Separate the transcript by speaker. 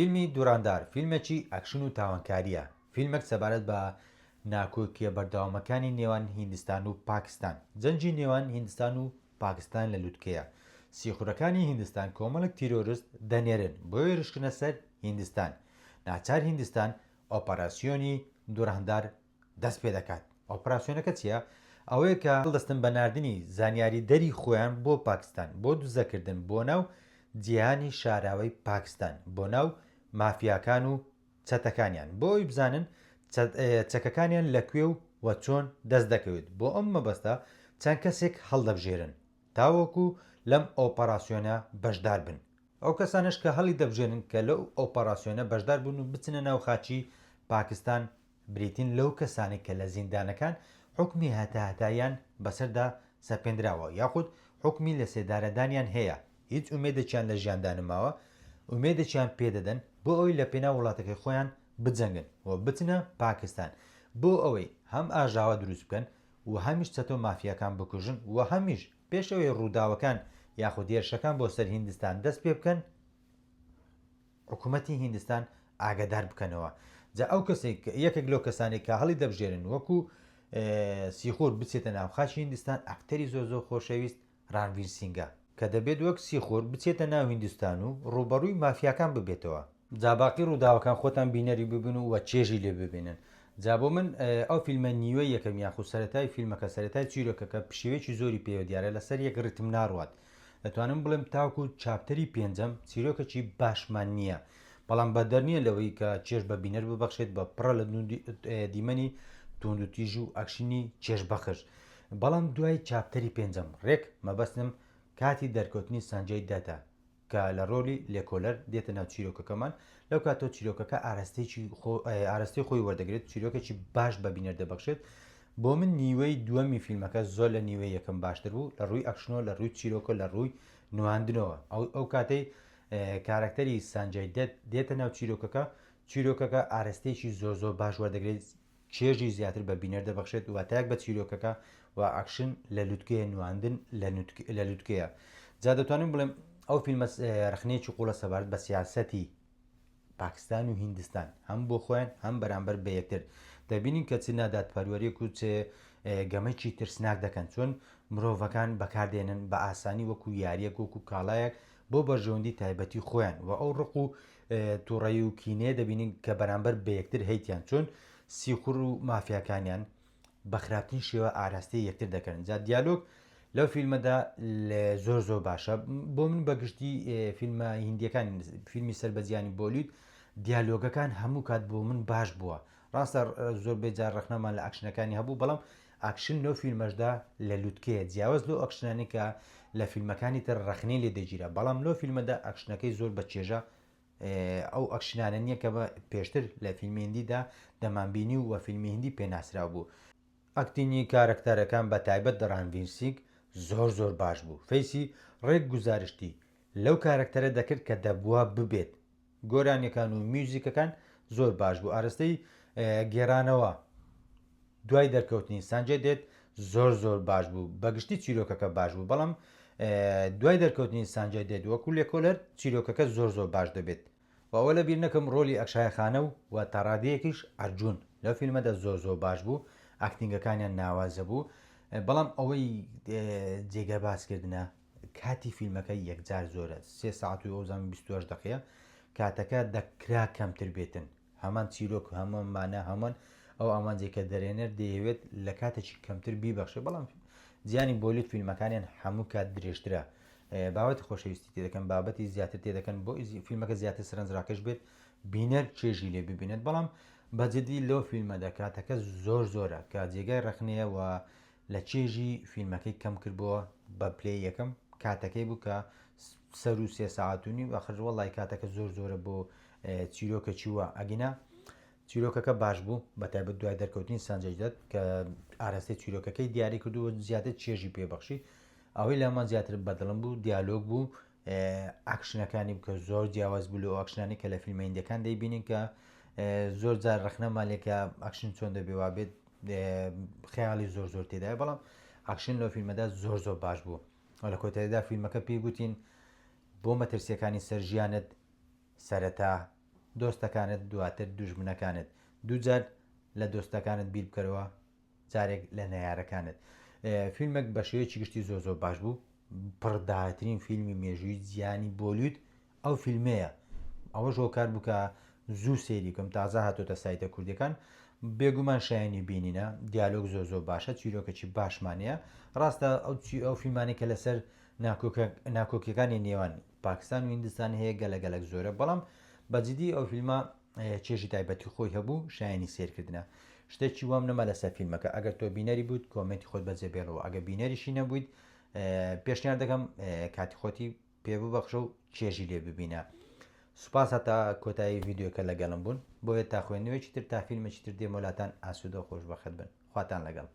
Speaker 1: فیلمی دوراندار فیلمێکی ئەکشن و تاوانکارییە، فیلمێک سەبارەت بە ناکۆکییە بەردەوامەکانی نێوان هیندستان و پاکستان. جەنگی نێوان هیندستان و پاکستان لە لوتکەیە. سیخوڕەکانی هیندستان کۆمەڵێک تیرۆرست دەنێرن بۆ هێرشکردنە سەر هیندستان. ناچار هیندستان ئۆپەراسیۆنی دوراندار دەست پێدەکات. ئۆپراسیۆنەکە چییە؟ ئەوەیە کە هەڵدەستن بە ناردنی زانیاریدەری خۆیان بۆ پاکستان بۆ دزەکردن بۆ ناو جیهانی شاراوەی پاکستان، بۆ ناو مافیاکان و چەتەکانیان، بۆ ئەوەی بزانن چەکەکانیان لە کوێ و و چۆن دەست دەکەوێت. بۆ ئەم مەبەستە چەند کەسێک هەڵدەبژێرن تاوەکو لەم ئۆپەراسیۆنە بەشدار بن. ئەو کەسانەش کە هەڵیدەبژێرن کە لەو ئۆپەراسیۆنە بەشدار بن و بچنە ناو خاکی پاکستان بریتین لەو کەسانەی کە لە زیندانەکان حوکمی هەتاهەتاییان بەسەردا سەپێندراوە یاخود حوکمی لەسێدارەدانیان هەیە، هیچ ئومێدێکیان لە ژیاندا نەماوە، ئومێدێکیان پێدەدەن بۆ ئەوەی لە پێناو وڵاتەکەی خۆیان بجەنگن و بچنە پاکستان بۆ ئەوەی هەم ئاژاوە دروست بکەن و هەمیش چەتەو مافیاکان بکوژن و هەمیش پێش ئەوەی ڕووداوەکان یاخود هێرشەکان بۆ سەر هیندستان دەست پێبکەن حکومەتی هیندستان ئاگادار بکەنەوە. جا ئەو کەسەی کە یەکێک لەو کەسانەی کە هەڵی دەبژێرن وەکو سیخور بچێتە ناو خاکی هیندستان ئەکتەری زۆر زۆر خۆشەویست ڕانڤیر سینگە کە دەبێت وەک سیخور بچێتە ناو هیندستان و ڕووبەڕووی مافیاکان ببێتەوە. جا باقی ڕووداوەکان خۆتان بینەری ببن و چێژی لێ ببینن. جا بۆ من ئەو فیلمە نیوەی یەکەم یاخود سەرەتای فیلمەکە سەرەتای چیرۆکەکە پشێوێکی زۆری پێوە دیارە لەسەر یەک ڕیتم ناڕوات دەتوانم بڵێم تاوەکو chapter ی پێنجەم چیرۆکێکی باشمان نییە بەڵام بەدەر نییە لەوەی کە چێژ بە بینەر ببەخشێت بە پڕە لە دیمەنی توندوتیژ و ئەکشنی چێژبەخش بەڵام دوای chapter ی پێنجەم ڕێک مەبەستم کاتی دەرکەوتنی سانجای دەتە کە لە ڕۆلی لێکۆلەر دێتە ناو چیرۆکەکەمان لەو کاتەوە چیرۆکەکە ئاراستەیەکی ئاراستەی خۆی وەردەگرێت چیرۆکێکی باش بە بینەر دەبەخشێت بۆ من نیوەی دووەمی فیلمەکە زۆر لە نیوەی یەکەم باشتر بوو لە ڕووی ئەکشنەوە لە ڕووی چیرۆکە لە ڕووی نواندنەوە ئەو ئەو کاتەی کارەکتەری سانجای دێت دێتە ناو چیرۆکەکە چیرۆکەکە ئارەستەیەکی زۆر زۆر باش وەردەگرێت چێژی زیاتر بە بینەر دەبەخشێت واتایەک بە چیرۆکەکە و ئەکشن لە لوتکەیە نواندن لە لوتکەیە جا دەتوانم بڵێم ئەو فیلمە ڕخنەیەکی قوڵە سەبارەت بە سیاسەتی پاکستان و هیندستان هەم بۆ خۆیان هەم بەرامبەر بە یەکتر دەبینین کە چ نادادپەروەریەک و چ گەمەکی ترسناک دەکەن چۆن مرۆڤەکان بەکاردێنن بە ئاسانی وەکو یاریەک وەکو کاڵایەک بۆ بەرژەوەندی تایبەتی خۆیان و ئەو ڕق و توڕەیی و کینەیە دەبینین کە بەرامبەر بە یەکتر هەیتیان چۆن سیخوڕ و مافیاکانیان بە خراپترین شێوە ئاراستەی یەکتر دەکەن جا دیالۆگ لەو فیلمەدا زۆر زۆر باشە بۆ من بەگشتی فیلمە هیندیەکان فیلمی سەر بە جیهانی بۆلیود دیالۆگەکان هەموو کات بۆ من باش بووە ڕاستە زۆر بێجار ڕەخنەمان لە ئەکشنەکانی هەبوو بەڵام ئاکشن لەو فیلمەشدا لە لوتکەیە جیاواز لەو ئەکشنانەی کە لە فیلمەکانی تر ڕەخنەی لێ دەگیرا بەڵام لەو فیلمەدا ئەکشنەکەی زۆر بە چێژە ئەو ئەکشنانە نییە کە بە پێشتر لە فیلمی هندیدا دەمانبینی و فیلمی هندی پێناسراو بوو. acting ی کارەکتەرەکان بە تایبەت ڕانڤیر سینگ زۆر زۆر باش بوو face ی ڕێک گوزارشتی لەو کارەکتەرە دەکرد کە دەبوا ببێت گۆرانیەکان و میوزیکەکان زۆر باش بوو ئارستەی گێرانەوە دوای دەرکەوتنی سانجێ دێت زۆر زۆر باش بوو بەگشتی چیرۆکەکە باش بوو بەڵام دوای دەرکەوتنی سانجای دێت وەکو لێکۆلەر چیرۆکەکە زۆر زۆر باش دەبێت و ئەوە لەبیر نەکەم ڕۆلی ئەکشایخانە و و تاڕادەیەکیش ئەرجون لەو فیلمەدا زۆر زۆر باش بوو acting ەکانیان ناوازە بوو بەڵام ئەوەی جێگە باسکردنە کاتی فیلمەکە یەکجار زۆرە سێ ساعت و ئەوزانم 28 دقیە کاتەکە دەکرا کەمتر بێتن هەمان چیرۆک هەمان مانا هەمان ئەو ئامانجێک کە دەرێنەر دەیەوێت لە کاتێکی کەمتر بیبەخشێ بەڵام جیانی بۆلیود فیلمەکانیان هەموو کات درێژترە بابەتی خۆشەویستی تێدەکەن بابەتی زیاتر تێدەکەن بۆ فیلمەکە زیاتر سەرنجڕاکێش بێت بینەر چێژی لێ ببینێت بەڵام بەجددی لەو فیلمەدا کاتەکە زۆر زۆرە کە جێگای ڕەخنەیە و لە چێژی فیلمەکەی کەم کردبووە بە پلەی یەکەم کاتەکەی بوو کە سەر و سێ ساعت و نیو ئەخر وەڵی کاتەکە زۆر زۆرە بۆ چیرۆکەکی وە ئەگینا چیرۆکەکە باش بوو بە تایبەت دوای دەرکەوتنی سانجەی دەت کە ئاراستەی چیرۆکەکەی دیاری کردو و زیاتر چێژی پێبەخشی ئەوەی لامان زیاتر بەدڵم بوو دیالۆگ بوو ئاکشنەکانی بکە زۆر جیاواز بوو لەو ئاکشنانی کە لە فیلمە هیندەکان دەیبینین کە زۆر جار ڕەخنەمان لێکە ئاکشن چۆن دەبێ وابێت خەیاڵی زۆر زۆر تێدایە بەڵام ئاکشن لەو فیلمەدا زۆر زۆر باش بوو و لە کۆتاییدا فیلمەکە پێی گوتین بۆ مەترسیەکانی سەر ژیانت سەرەتا دۆستەکانت دواتر دوژمنەکانت دووجار لە دۆستەکانت بیر بکەرەوە جارێک لە نەیارەکانت. فیلمەک بە شێوەیەکی گشتی زۆر زۆر باش بوو پڕداهاترین فیلمی مێژووی جیهانی بۆلیود ئەو فیلمەیە ئەوەش هۆکار بوو کە زوو سەیری بکەم تازە هاتۆتە سایتە کوردیەکان بێگومان شایانی بینینە دیالۆگ زۆر زۆر باشە چیرۆکەکی باشمان هەیە ڕاستە ئەو چی ئەو فیلمانەی کە لەسەر ناکۆکیەکانی نێوان پاکستان و هیندستان هەیە گەلە گەلەک زۆرە بەڵام بەجدی ئەو فیلمە چێژی تایبەتی خۆی هەبوو شایانی سێرکردنە شتێکی وام نەما لەسەر فیلمەکە ئەگەر تۆ بینەری بوویت کۆمێنتی خۆت بەجێ بێڵەوە ئەگەر بینەریشی نەبوویت پێشنیار دەکەم کاتی خۆتی پێ ببەخشە و چێژی لێ ببینە سوپاس هەتا کۆتایی ڤیدیۆکە لەگەڵم بوون بۆیە تا خوێندنەوەیەکی تر تا فیلمێکی تر دێمەوە لاتان ئاسوودە و خۆشبەخت بن خواتان لەگەڵ.